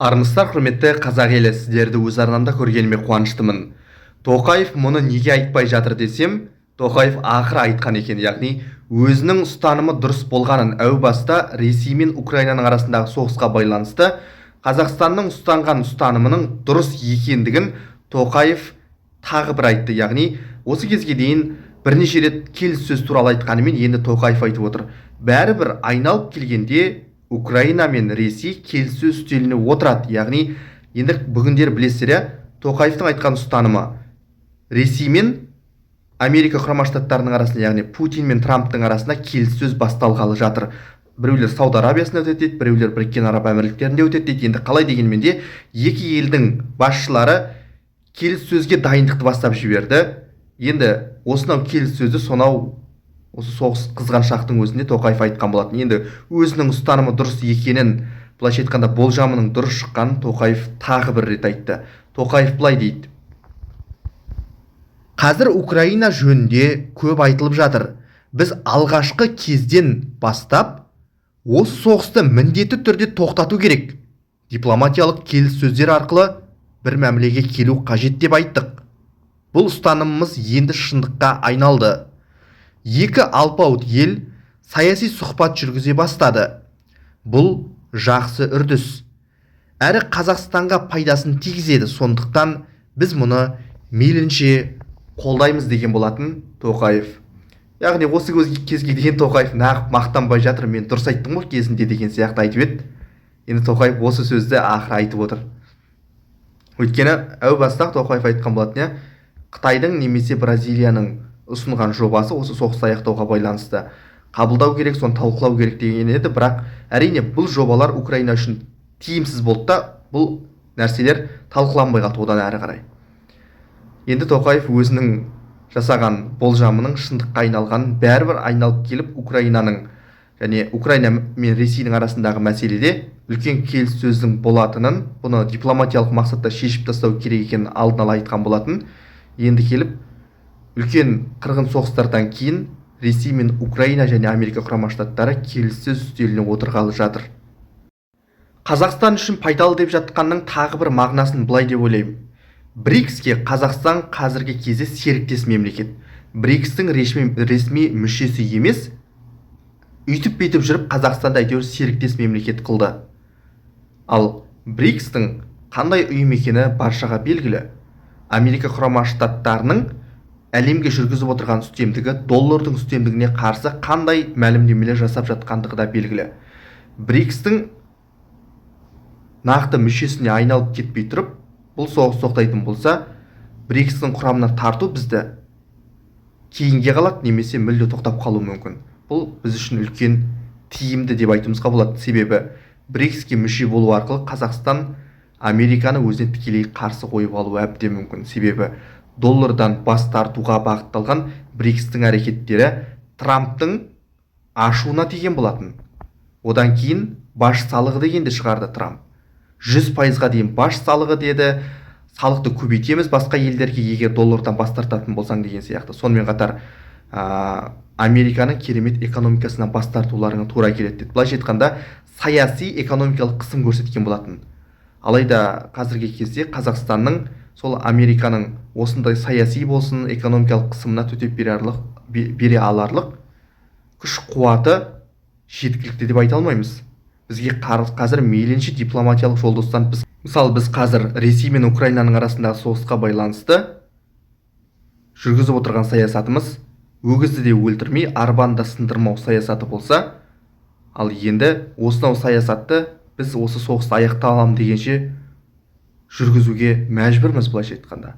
Армысыздар, құрметті қазақ елі, сіздерді өз арнамда көргеніме қуаныштымын. Тоқаев мұны неге айтпай жатыр десем, Тоқаев ақыры айтқан екен, яғни өзінің ұстанымы дұрыс болғанын әу баста Ресей мен Украинаның арасындағы соғысқа байланысты Қазақстанның ұстанған ұстанымының дұрыс екендігін Тоқаев тағы бір айтты. Яғни осы кезге дейін бірнеше рет келіссөз туралы айтқанымен, енді Тоқаев айтып отыр. Бәрібір айналып келгенде Украина мен Ресей келіссөз үстеліне отырады. Яғни енді бүгіндер білесіздер, иә, Тоқаевтың айтқан ұстанымы Ресей мен Америка Құрама Штаттарының арасында, яғни Путин мен Трамптың арасында келіссөз басталғалы жатыр. Біреулер Сауд Арабиясында өтеді дейді, біреулер Біріккен Араб Әмірліктерінде өтеді дейді. Енді қалай дегенмен де екі елдің басшылары келіссөзге дайындықты бастап жіберді. Енді осынау келіссөзді сонау осы соғыс қызған шақтың өзінде Тоқаев айтқан болатын. Енді өзінің ұстанымы дұрыс екенін, былайша айтқанда, болжамының дұрыс шыққанын Тоқаев тағы бір рет айтты. Тоқаев былай дейді: қазір Украина жөнінде көп айтылып жатыр. Біз алғашқы кезден бастап осы соғысты міндетті түрде тоқтату керек, дипломатиялық келіссөздер арқылы бір мәмілеге келу қажет деп айттық. Бұл ұстанымымыз енді шындыққа айналды. Екі алпауыт ел саяси сұхбат жүргізе бастады. Бұл жақсы үрдіс. Әрі Қазақстанға пайдасын тигізеді. Сондықтан біз мұны мейлінше қолдаймыз деген болатын Тоқаев. Яғни осы кезге дейін Тоқаев нағып мақтанбай жатыр, мен дұрыс айттым ғой кезінде деген сияқты айтып еді. Енді Тоқаев осы сөзді ақыры айтып отыр. Өйткені әу баста Тоқаев айтқан болатын, иә, Қытайдың немесе Бразилияның ұсынған жобасы осы соғысты аяқтауға байланысты қабылдау керек, соны талқылау керек деген еді. Бірақ әрине бұл жобалар Украина үшін тиімсіз болды да, бұл нәрселер талқыланбай қалды одан әрі қарай. Енді Тоқаев өзінің жасаған болжамының шындыққа айналғанын, бәрібір айналып келіп Украинаның және Украина мен Ресейдің арасындағы мәселеде үлкен келіссөздің болатынын, бұны дипломатиялық мақсатта шешіп тастау керек екенін алдын ала айтқан болатын. Енді келіп үлкен қырғын соғыстардан кейін Ресей мен Украина және Америка Құрама Штаттары келіссөз үстеліне отырғалы жатыр. Қазақстан үшін пайдалы деп жатқанның тағы бір мағынасын былай деп ойлаймын. БРИКСке Қазақстан қазіргі кезде серіктес мемлекет. БРИКСтің ресми мүшесі емес, үйтіп бүйтіп жүріп Қазақстанды әйтеуір серіктес мемлекет қылды. Ал БРИКСтің қандай ұйым екені баршаға белгілі. Америка Құрама Штаттарының әлемге жүргізіп отырған үстемдігі, доллардың үстемдігіне қарсы қандай мәлімдемелер жасап жатқандығы да белгілі. БРИКСтің нақты мүшесіне айналып кетпей тұрып, бұл соғыс тоқтайтын болса, БРИКСтің құрамына тарту бізді кейінге қалады немесе мүлде тоқтап қалуы мүмкін. Бұл біз үшін үлкен тиімді деп айтуымызға болады. Себебі БРИКСке мүше болу арқылы Қазақстан Американы өзіне тікелей қарсы қойып алуы әбден мүмкін. Себебі доллардан бас тартуға бағытталған БРИКСтің әрекеттері Трамптың ашуына тиген болатын. Одан кейін баж салығы дегенді шығарды Трамп. 100%-ға дейін баж салығы деді, салықты көбейтеміз басқа елдерге, егер доллардан бас тартатын болсаң деген сияқты. Сонымен қатар Американың керемет экономикасынан бас тартуларыңа тура келеді деді. Былайша айтқанда, саяси экономикалық қысым көрсеткен болатын. Алайда қазіргі кезде Қазақстанның сол Американың осындай саяси болсын, экономикалық қысымына төтеп бере аларлық күш қуаты жеткілікті деп айта алмаймыз. Бізге қазір мейлінше дипломатиялық жолды ұстанып, біз мысалы, біз қазір Ресей мен Украинаның арасындағы соғысқа байланысты жүргізіп отырған саясатымыз өгізді де өлтірмей, арбаны да сындырмау саясаты болса, ал енді осынау саясатты біз осы соғысты аяқталамын дегенше жүргізуге мәжбүрміз. Былайша айтқанда,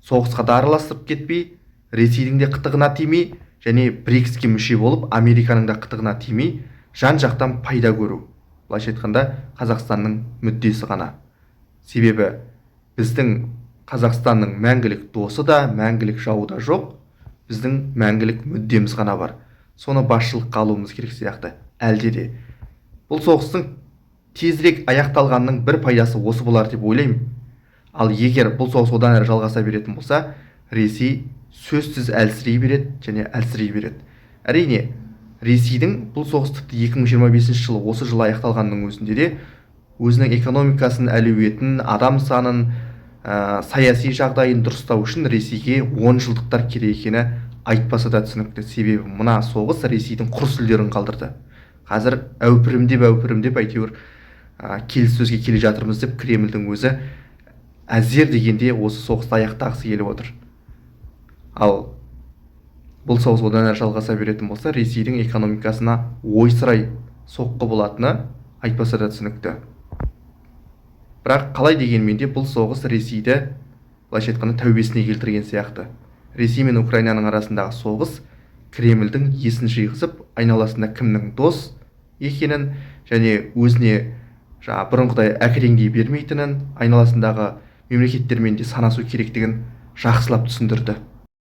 соғысқа да араласып кетпей, Ресейдің де қытығына тимей және БРИКСке мүше болып, Американың да қытығына тимей, жан жақтан пайда көру, былайша айтқанда, Қазақстанның мүддесі ғана. Себебі біздің Қазақстанның мәңгілік досы да, мәңгілік жауы да жоқ, біздің мәңгілік мүддеміз ғана бар. Соны басшылыққа алуымыз керек сияқты. Әлде де бұл соғыстың тезірек аяқталғанының бір пайдасы осы болар деп ойлаймын. Ал егер бұл соғыс одан әрі жалғаса беретін болса, Ресей сөзсіз әлсірей береді және әлсірей береді. Әрине, Ресейдің бұл соғыс тіпті 2025 жылы, осы жылы аяқталғанның өзінде де Өзінің экономикасын, әлеуетін, адам санын, саяси жағдайын дұрыстау үшін Ресейге 10 жылдықтар керек екені айтпаса да түсінікті. Себебі мына соғыс Ресейдің құр сүлдерін қалдырды. Қазір әупірімдеп әйтеуір келіссөзге келе жатырмыз деп Кремльдің өзі әзер дегенде осы соғысты аяқтағысы келіп отыр. Ал бұл соғыс одан әрі жалғаса беретін болса, Ресейдің экономикасына ойсырай соққы болатыны айтпаса да түсінікті. Бірақ қалай дегенмен де бұл соғыс Ресейді, былайша айтқанда, тәубесіне келтірген сияқты. Ресей мен Украинаның арасындағы соғыс Кремльдің есін жиғызып, айналасында кімнің дос екенін және өзіне жаңа бұрынғыдай әкіреңдей бермейтінін, айналасындағы мемлекеттермен де санасу керектігін жақсылап түсіндірді.